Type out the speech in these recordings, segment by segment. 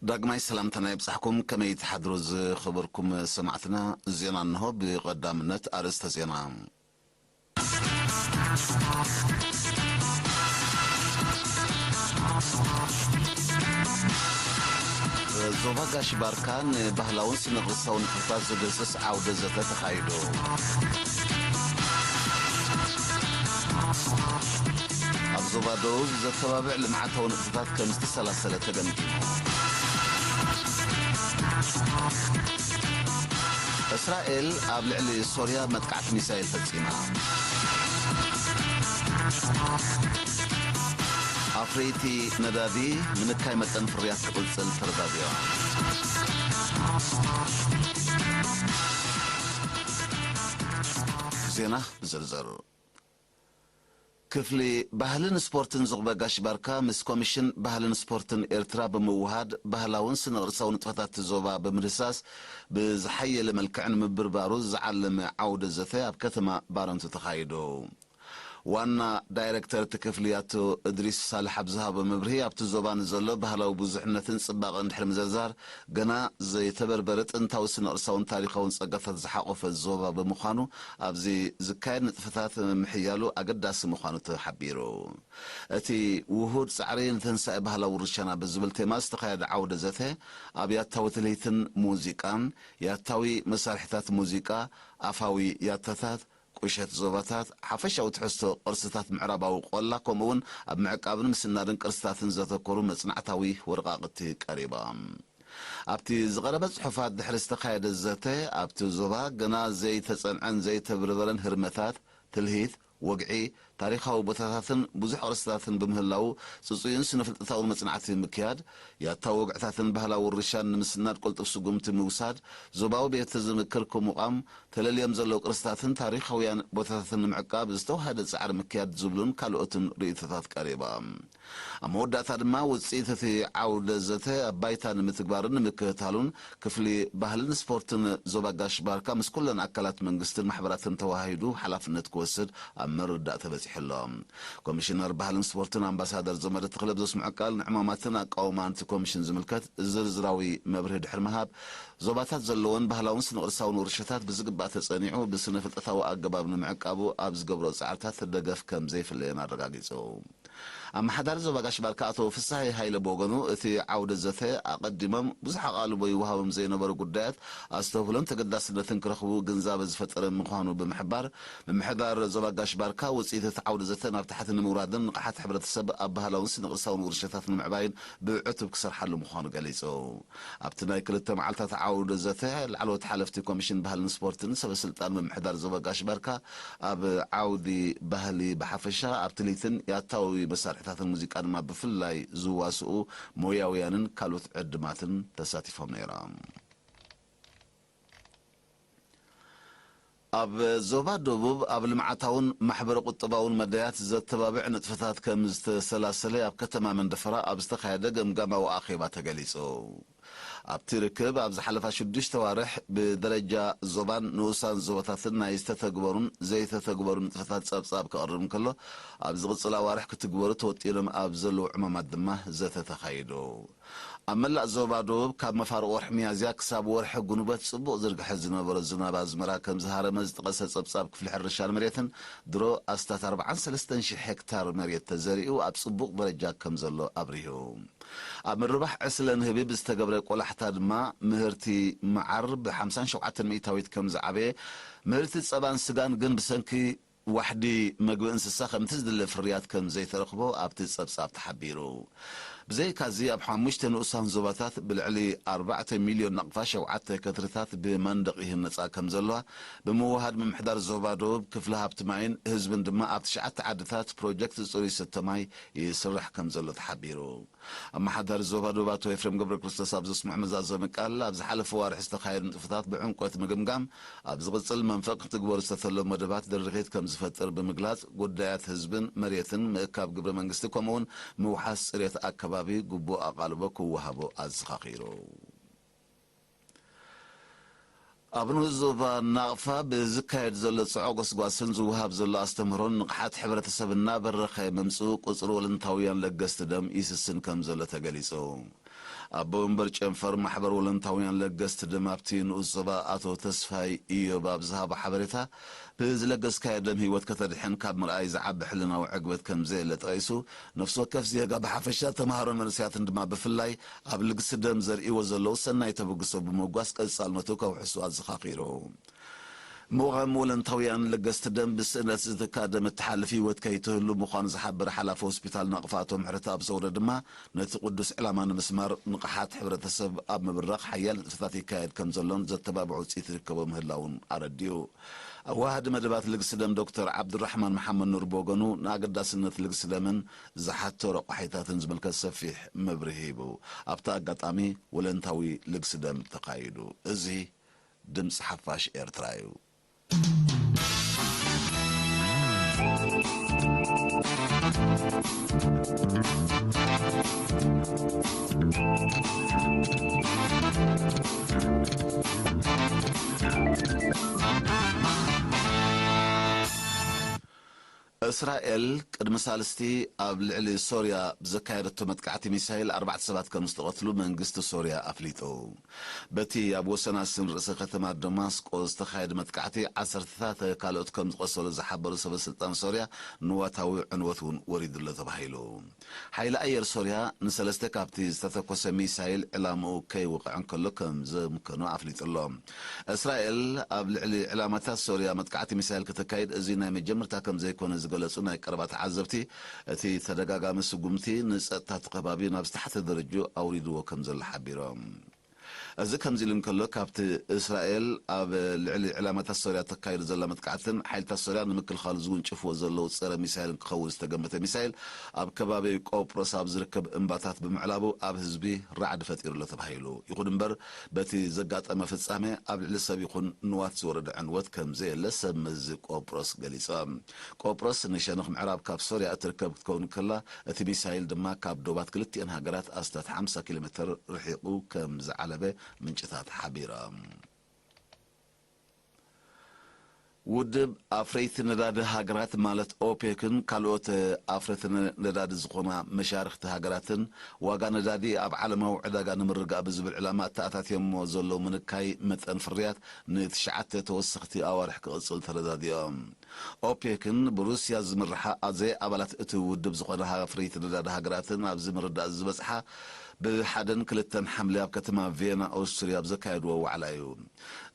ዳግማይ ሰላምታና ይብጻሕኩም። ከመይ ትሓድሩ ዝኸበርኩም ሰማዕትና? ዜና እንሆ። ብቐዳምነት ኣርእስተ ዜና። ዞባ ጋሽ ባርካ ንባህላውን ስነ-ቅርሳውን ንጥፈታት ዝገልጽ ዓውደ ዘተ ተኻይዱ። ኣብ ዞባ ደቡብ ዘተባብዕ ልምዓታዊ ንጥፈታት ከም ዝተሰላሰለ ተገምጊሙ። እስራኤል ኣብ ልዕሊ ሶርያ መጥቃዕቲ ሚሳይል ፈጺማ። ኣፍረይቲ ነዳዲ ምንካይ መጠን ፍርያት ክቕጽል ተረዳዲኦም። ዜና ብዝርዝር። ክፍሊ ባህልን ስፖርትን ዝቕበ ጋሽ ባርካ ምስ ኮሚሽን ባህልን ስፖርትን ኤርትራ ብምውሃድ ባህላውን ስነ-ቅርሳዊ ንጥፈታት እቲ ዞባ ብምድህሳስ ብዝሓየለ መልክዕ ንምብርባሩ ዝዓለመ ዓውደ ዘተ ኣብ ከተማ ባረንቱ ተኻይዱ። ዋና ዳይሬክተር እቲ ክፍሊ ኣቶ እድሪስ ሳልሕ ኣብ ዝሃቦ መብርሂ፣ ኣብቲ ዞባ ንዘሎ ባህላዊ ብዙሕነትን ጽባቐን ድሕሪ ምዝርዛር፣ ገና ዘይተበርበረ ጥንታዊ ስነ-ቅርሳውን ታሪኻውን ጸጋታት ዝሓቖፈ ዞባ ብምዃኑ፣ ኣብዚ ዝካየድ ንጥፈታት ምምሕያሉ ኣገዳሲ ምዃኑ ተሓቢሩ። እቲ ውሁድ ጻዕሪ ንትንሳኤ ባህላዊ ውርሻና ብዝብል ቴማ ዝተኻየደ ዓውደ ዘተ፣ ኣብ ያታዊ ትልሂትን ሙዚቃን፣ ያታዊ መሳርሒታት ሙዚቃ፣ ኣፋዊ ያታታት፣ ቁሸት ዞባታት፣ ሓፈሻዊ ትሕዝቶ ቅርስታት ምዕራባዊ ቆላ፣ ከምኡ'ውን ኣብ ምዕቃብን ምስናድን ቅርስታትን ዘተኮሩ መጽናዕታዊ ወረቓቕቲ ቀሪቦም። ኣብቲ ዝቐረበ ጽሑፋት ድሕሪ ዝተኻየደ ዘተ፣ ኣብቲ ዞባ ገና ዘይተጸንዐን ዘይተብርበረን ህርመታት፣ ትልሂት፣ ወግዒ፣ ታሪኻዊ ቦታታትን ብዙሕ ቅርስታትን ብምህላዉ፣ ጽጹይን ስነ-ፍልጠታውን መጽናዕቲ ምክያድ፣ ያታዊ ወግዕታትን ባህላዊ ውርሻን ንምስናድ ቅልጡፍ ስጉምቲ ምውሳድ፣ ዞባዊ ቤተ ዝምክር ክሙቓም፣ ተለልዮም ዘለዉ ቅርስታትን ታሪኻውያን ቦታታትን ንምዕቃብ ዝተዋሃደ ጻዕሪ ምክያድ ዝብሉን ካልኦትን ርእይቶታት ቀሪቦም። ኣብ መወዳእታ ድማ ውጽኢት እቲ ዓውደ ዘተ ኣብ ባይታ ንምትግባርን ንምክትታሉን ክፍሊ ባህልን ስፖርትን ዞባ ጋሽ ባርካ ምስ ኩለን ኣካላት መንግስትን ማሕበራትን ተዋሃሂዱ ሓላፍነት ክወስድ ኣብ ምርዳእ ተበጺሑ ኣሎ። ኮሚሽነር ባህልን ስፖርትን ኣምባሳደር ዘመደ ተኽለ ብዘስምዖ ቃል፣ ንዕማማትን ኣቃውማን እቲ ኮሚሽን ዝምልከት ዝርዝራዊ መብርሂ ድሕሪ ምሃብ፣ ዞባታት ዘለወን ባህላውን ስነ-ቅርሳውን ውርሻታት ብዝግባእ ተጸኒዑ ብስነ-ፍልጠታዊ ኣገባብ ንምዕቃቡ ኣብ ዝገብሮ ጻዕርታት ደገፍ ከም ዘይፍለየን ኣረጋጊጹ። ኣመሓዳሪ ዞባ ጋሽ ባርካ ኣቶ ፍስሃየ ሃይለ ብወገኑ፣ እቲ ዓውደ ዘተ ኣቐዲሞም ብዙሕ ኣቓልቦ ይወሃቦም ዘይነበሩ ጉዳያት ኣስተብህሎን ተገዳስነትን ክረኽቡ ግንዛበ ዝፈጠረ ምዃኑ ብምሕባር፣ ምምሕዳር ዞባ ጋሽ ባርካ ውጽኢት እቲ ዓውደ ዘተ ናብ ታሕቲ ንምውራድን ንቕሓት ሕብረተሰብ ኣብ ባህላውን ስነ-ቅርሳውን ውርሻታት ንምዕባይን ብዕቱብ ክሰርሓሉ ምዃኑ ገሊጹ። ኣብቲ ናይ ክልተ መዓልታት ዓውደ ዘተ፣ ላዕለዎት ሓለፍቲ ኮሚሽን ባህልን ስፖርትን ሰበ ስልጣን ምምሕዳር ዞባ ጋሽ ባርካ ኣብ ዓውዲ ባህሊ ብሓፈሻ፣ ኣብ ትልሂትን ያታዊ መሳርሒታትን ሙዚቃ ድማ ብፍላይ ዝዋስኡ ሞያውያንን ካልኦት ዕድማትን ተሳቲፎም ነይሮም። ኣብ ዞባ ደቡብ ኣብ ልምዓታውን ማሕበረ ቁጠባውን መዳያት ዘተባብዕ ንጥፈታት ከም ዝተሰላሰለ ኣብ ከተማ መንደፈራ ኣብ ዝተኻየደ ገምጋማዊ ኣኼባ ተገሊጹ። ኣብቲ ርክብ ኣብ ዝሓለፋ ሽዱሽተ ኣዋርሕ ብደረጃ ዞባን ንኡሳን ዞባታትን ናይ ዝተተግበሩን ዘይተተግበሩን ንጥፈታት ጸብጻብ ክቐርብ እንከሎ፣ ኣብ ዝቕጽል ኣዋርሕ ክትግበሩ ተወጢኖም ኣብ ዘለዉ ዕማማት ድማ ዘተ ተኻይዱ። ኣብ መላእ ዞባ ደቡብ ካብ መፋርቕ ወርሒ ሚያዝያ ክሳብ ወርሒ ጉንበት ጽቡቕ ዝርግሐ ዝነበሮ ዝናብ ኣዝመራ ከም ዝሃረመ ዝጠቐሰ ጸብጻብ ክፍሊ ሕርሻን መሬትን፣ ድሮ ኣስታት ኣርባዓን ሰለስተን ሽሕ ሄክታር መሬት ተዘሪኡ ኣብ ጽቡቕ ደረጃ ከም ዘሎ ኣብሪሁ። ኣብ ምርባሕ ዕስለ ንህቢ ብዝተገብረ ቆላሕታ ድማ ምህርቲ መዓር ብ ሓምሳን ሸውዓተን ሚእታዊት ከም ዝዓበየ፣ ምህርቲ ጸባን ስጋን ግን ብሰንኪ ዋሕዲ መግቢ እንስሳ ከምቲ ዝድለ ፍርያት ከም ዘይተረኽቦ ኣብቲ ጸብጻብ ተሓቢሩ። ብዘይካዚ ኣብ ሓሙሽተ ንኡሳን ዞባታት ብልዕሊ ኣርባዕተ ሚልዮን ናቕፋ ሸውዓተ ከትርታት ብመንደቕ ይህነጻ ከም ዘለዋ ብምውሃድ ምምሕዳር ዞባ ደቡብ ክፍሊ ሃብቲ ማይን ህዝብን ድማ ኣብ ትሽዓተ ዓድታት ፕሮጀክት ጽሩይ ስተ ማይ ይስራሕ ከም ዘሎ ተሓቢሩ። ኣመሓዳሪ ዞባ ደቡብ ኣቶ ኤፍሬም ገብረክርስቶስ ኣብ ዘስምዖ መዛዘሚ ቃል፣ ኣብ ዝሓለፈ ኣዋርሕ ዝተኻየዱ ንጥፈታት ብዕምቆት ምግምጋም፣ ኣብ ዝቕጽል መንፈቕ ክትግበሩ ዝተተለሙ መደባት ድርኺት ከም ዝፈጥር ብምግላጽ፣ ጉዳያት ህዝብን መሬትን፣ ምእካብ ግብሪ መንግስቲ፣ ከምኡ'ውን ምውሓስ ጽሬት ኣከባቢ ግቡእ ኣቓልቦ ክወሃቦ ኣዘኻኺሩ። ኣብ ንኡስ ዞባ ናቕፋ ብዝካየድ ዘሎ ጽዑቕ ጎስጓስን ዝወሃብ ዘሎ ኣስተምህሮን ንቕሓት ሕብረተሰብ እናበረኸ ምምጽኡ ቁጽሪ ወለንታውያን ለገስቲ ደም ይስስን ከም ዘሎ ተገሊጹ። ኣቦ መንበር ጨንፈር ማሕበር ወለንታውያን ለገስቲ ደም ኣብቲ ንኡስ ዞባ ኣቶ ተስፋይ ኢዮብ ኣብ ዝሃቦ ሓበሬታ፣ ብዝለገስካዮ ደም ህይወት ከተድሕን ካብ ምርኣይ ዝዓቢ ሕልናዊ ዕግበት ከም ዘየለ ጠቒሱ፣ ነፍሲ ወከፍ ዜጋ ብሓፈሻ፣ ተምሃሮን መንእሰያትን ድማ ብፍላይ፣ ኣብ ልግሲ ደም ዘርእይዎ ዘለዉ ሰናይ ተበግሶ ብምውጋስ ቀጻልነቱ ከውሕሱ ኣዘኻኺሩ። ምቕዋም ወለንታውያን ለገስቲ ደም ብስእነት ዝትካ ደም እትሓልፍ ህይወት ከይትህሉ ምዃኑ ዝሓበረ ሓላፊ ሆስፒታል ናቕፋ ኣቶ ምሕረት ኣብ ዘውረ ድማ፣ ነቲ ቅዱስ ዕላማ ንምስማር ንቕሓት ሕብረተሰብ ኣብ ምብራኽ ሓያል ንጥፈታት ይካየድ ከም ዘሎን ዘተባብዕ ውፅኢት ይርከቦ ምህላውን ኣረዲኡ። ኣዋሃዲ መደባት ልግሲ ደም ዶክተር ዓብዱራሕማን መሓመድ ኑር ብወገኑ፣ ንኣገዳስነት ልግሲ ደምን ዝሓቶ ረቋሒታትን ዝምልከት ሰፊሕ መብርሂ ሂቡ። ኣብቲ ኣጋጣሚ ወለንታዊ ልግሲ ደም ተኻይዱ። እዚ ድምፂ ሓፋሽ ኤርትራ እዩ። እስራኤል ቅድሚ ሳልስቲ ኣብ ልዕሊ ሶርያ ብዘካየደቶ መጥቃዕቲ ሚሳይል ኣርባዕተ ሰባት ከም ዝተቐትሉ መንግስቲ ሶርያ ኣፍሊጡ። በቲ ኣብ ወሰናስን ርእሰ ከተማ ደማስቆ ዝተኻየደ መጥቃዕቲ ዓሰርተታት ካልኦት ከም ዝቐሰሉ ዝሓበሩ ሰበ ስልጣን ሶርያ፣ ንዋታዊ ዕንወት እውን ወሪዱሎ ተባሂሉ። ሓይሊ ኣየር ሶርያ ንሰለስተ ካብቲ ዝተተኮሰ ሚሳይል ዕላምኡ ከይወቕዕ እንከሎ ከም ዘምከኖ ኣፍሊጡ ኣሎ። እስራኤል ኣብ ልዕሊ ዕላማታት ሶርያ መጥቃዕቲ ሚሳይል ከተካይድ እዚ ናይ መጀመርታ ከም ዘይኮነ ዝገለጹ ናይ ቀረባ ተዓዘብቲ፣ እቲ ተደጋጋሚ ስጉምቲ ንጸጥታ እቲ ከባቢ ናብ ዝተሓተ ደረጃ ኣውሪድዎ ከም ዘሎ ሓቢሮም። እዚ ከምዚ ኢሉ እንከሎ፣ ካብቲ እስራኤል ኣብ ልዕሊ ዕላማታት ሶርያ ተካይዶ ዘላ መጥቃዕትን ሓይልታት ሶርያ ንምክልኻሉ ዝውንጭፍዎ ዘለዉ ጸረ ሚሳይልን ክኸውን ዝተገመተ ሚሳይል፣ ኣብ ከባቢ ቆጵሮስ ኣብ ዝርከብ እምባታት ብምዕላቡ ኣብ ህዝቢ ራዕዲ ፈጢሩ ኣሎ ተባሂሉ። ይኹን እምበር፣ በቲ ዘጋጠመ ፍጻሜ ኣብ ልዕሊ ሰብ ይኹን ንዋት ዝወረደ ዕንወት ከም ዘየለ ሰብ መዚ ቆጵሮስ ገሊጾም። ቆጵሮስ ንሸነኽ ምዕራብ ካብ ሶርያ እትርከብ ክትከውን ከላ፣ እቲ ሚሳይል ድማ ካብ ዶባት ክልቲአን ሃገራት ኣስታት ሓምሳ ኪሎ ሜትር ርሒቑ ከም ዝዓለበ ምንጭታት ሓቢሮም። ውድብ ኣፍረይቲ ነዳዲ ሃገራት ማለት ኦፔክን ካልኦት ኣፍረቲ ነ-፣ ነዳዲ ዝኾና መሻርኽቲ ሃገራትን ዋጋ ነዳዲ ኣብ ዓለማዊ ዕዳጋ ንምርጋእ ብዝብል ዕላማ ኣተኣታትዮሞ ዘለዉ ምንካይ መጠን ፍርያት ንትሽዓተ ተወሰኽቲ ኣዋርሕ ክቕጽል ተረዳዲኦም። ኦፔክን ብሩስያ ዝምርሓ ዘይኣባላት እቲ ውድብ ዝኾና ኣፍረይቲ ነዳዲ ሃገራትን ኣብዚ ምርዳእ ዝበጽሓ ብሓደን ክልተን ሓምለ ኣብ ከተማ ቪየና ኦስትርያ ኣብ ዘካየድዎ ዋዕላ እዩ።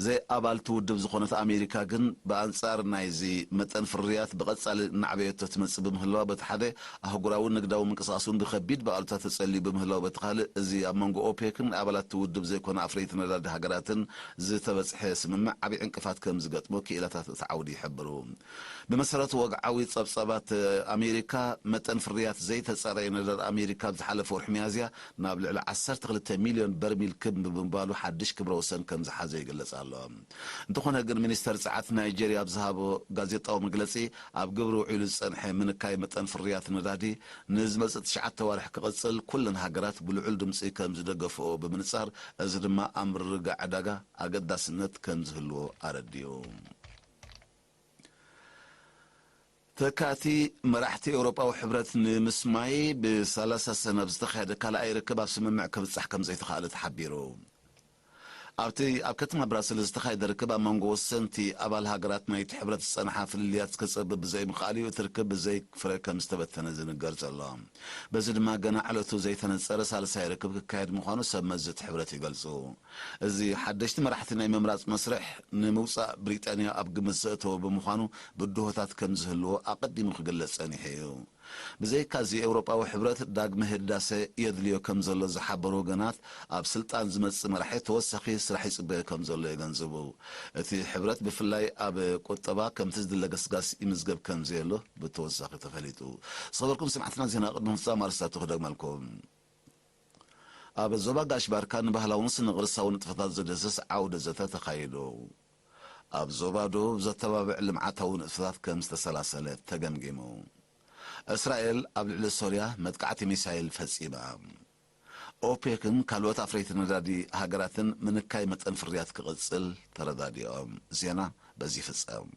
ዘይኣባልቲ ውድብ ዝኾነት ኣሜሪካ ግን ብኣንጻር ናይዚ መጠን ፍርያት ብቐጻሊ እናዕበየቶ ትመጽእ ብምህላዋ በቲ ሓደ ኣህጉራዊ ንግዳዊ ምንቅስቓስ እውን ብኸቢድ ብኣሉታ ተጸልዩ ብምህላው በቲ ካልእ እዚ ኣብ መንጎ ኦፔክን ኣባላት ውድብ ዘይኮነ ኣፍረይቲ ነዳዲ ሃገራትን ዝተበጽሐ ስምምዕ ዓብዪ ዕንቅፋት ከም ዝገጥሞ ክኢላታት እቲ ዓውዲ ይሕብሩ። ብመሰረት ወግዓዊ ጸብጻባት ኣሜሪካ፣ መጠን ፍርያት ዘይተጻረየ ነዳዲ ኣሜሪካ ኣብ ዝሓለፈ ወርሒ ሚያዝያ ናብ ልዕሊ ዓሰርተ ክልተ ሚልዮን በርሚል ክብ ብምባሉ ሓድሽ ክብረ ወሰን ከም ዝሓዘ ይግለጽ ኣሎ። እንተኾነ ግን ሚኒስተር ጸዓት ናይጄርያ ኣብ ዝሃቦ ጋዜጣዊ መግለጺ ኣብ ግብሪ ውዒሉ ዝጸንሐ ምንካይ መጠን ፍርያት ነዳዲ ንዝመጽእ ትሽዓተ ኣዋርሕ ክቕጽል ኩለን ሃገራት ብልዑል ድምጺ ከም ዝደገፍኦ ብምንጻር እዚ ድማ ኣብ ምርግጋእ ዕዳጋ ኣገዳስነት ከም ዝህልዎ ኣረዲኡ። ተካእቲ መራሕቲ ኤውሮጳዊ ሕብረት ንምስማይ ብሰላሳ ሰነ ኣብ ዝተኻየደ ካልኣይ ርክብ ኣብ ስምምዕ ክብጻሕ ከም ዘይተኻእለ ተሓቢሩ። ኣብቲ ኣብ ከተማ ብራስልስ ዝተኻየደ ርክብ ኣብ መንጎ ወሰንቲ ኣባል ሃገራት ናይቲ ሕብረት ዝጸንሓ ፍልልያት ክጸብብ ብዘይምኽኣል እዩ እቲ ርክብ ብዘይ ፍረ ከም ዝተበተነ ዝንገር ዘሎ። በዚ ድማ ገና ዕለቱ ዘይተነጸረ ሳልሳይ ርክብ ክካየድ ምዃኑ ሰብ መዚ እቲ ሕብረት ይገልጹ። እዚ ሓደሽቲ መራሕቲ ናይ ምምራጽ መስርሕ ንምውጻእ ብሪጣንያ ኣብ ግምት ዘእተወ ብምዃኑ ብድሆታት ከም ዝህልዎ ኣቐዲሙ ክግለጽ ጸኒሑ እዩ። ብዘይካዚ፣ ኤውሮጳዊ ሕብረት ዳግመ ህዳሰ የድልዮ ከም ዘሎ ዝሓበሩ ወገናት፣ ኣብ ስልጣን ዝመጽእ መራሒ ተወሳኺ ስራሕ ይጽበዮ ከም ዘሎ የገንዝቡ። እቲ ሕብረት ብፍላይ ኣብ ቁጠባ ከምቲ ዝድለ ገስጋስ ይምዝገብ ከም ዘየሎ ብተወሳኺ ተፈሊጡ። ዝኸበርኩም ሰማዕትና፣ ዜና ቅድሚ ምፍጻም ኣርእስታቱ ክደግመልኩም። ኣብ ዞባ ጋሽ ባርካ ንባህላውን ስነ ቅርሳዊ ንጥፈታት ዝድህስስ ዓውደ ዘተ ተኻይዱ። ኣብ ዞባ ደቡብ ዘተባብዕ ልምዓታዊ ንጥፈታት ከም ዝተሰላሰለ ተገምጊሙ። እስራኤል ኣብ ልዕሊ ሶርያ መጥቃዕቲ ሚሳይል ፈጺማ። ኦፔክን ካልኦት ኣፍረይቲ ነዳዲ ሃገራትን ምንካይ መጠን ፍርያት ክቕጽል ተረዳዲኦም። ዜና በዚ ይፍጸም።